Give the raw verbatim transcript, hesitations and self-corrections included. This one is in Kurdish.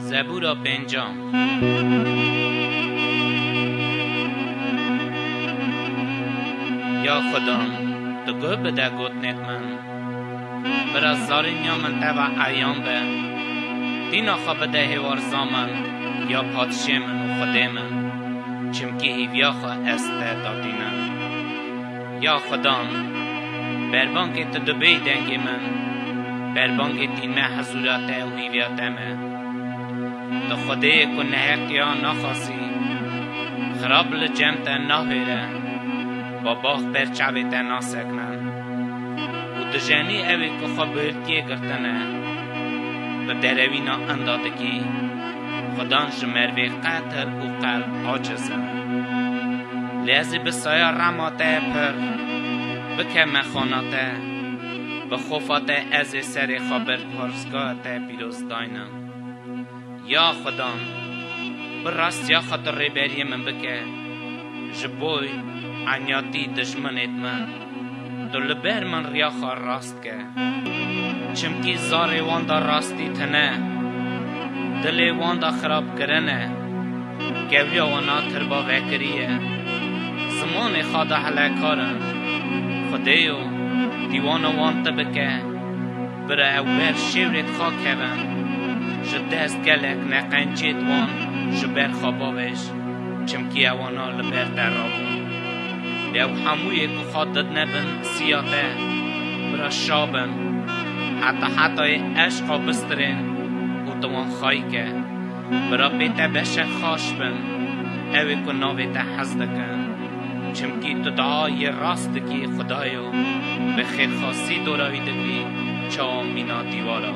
Zebûra pêncem. Ya Xudan, tu guh bide gotinêt min. Bira zarîniya min te ve eyan be. Tîna xwe bide hêwarza min, ya padşê min û Xwedê min. Çimkî hîviya xwe ez te datînim. Ya Xudan, berbangê tu dibêy dengê min, berbangê tînme hezûra te û hîviya te me. Tu Xwedê yê ku neheqiya naxasî, xirab li cem te nahêre, babax ber çavê te nasekne. Û dijenî ew ê ku xwe bi hiltiyê girtine, bi derewîna enda dikî. Xudan ji mervê qetir û qelb aciz e. Lê ez ê bi saya rema te pir bikeme xana te, bi xofa te ez ê serê xwe ber parstgeha te pîroz daynim. Ya Xudan, bi rastiya xwe tu rêberiyê min bike, ji bo enyatî dijminêt min, tu li ber min riya xwe rast ke. Çimkî zarê wan de rastî tine, dilê wan de xirabkirin e, kewliya wana tirba vekirî ye. Zimanê xwe de helekar in. Xwedêyo, dîwana wan tu bike, bira ew ber şêwrêt xwe kevin. Ji dest gelek neqencêt wan ji ber xwe bavêj, çimkî ewana li ber te rabûn. Lê ew hemûyê ku xwe didine bin siya te, bira şa bin, heta hetayê eşqa bistirên û tu wan xayî ke. Bira bê te beşe xaş bin, ew ê ku navê te hez dikin. Çimkî tu dua yê rast dikî Xudayo, bi xêrxasî dora wî dikî, çawa mîna dîwara.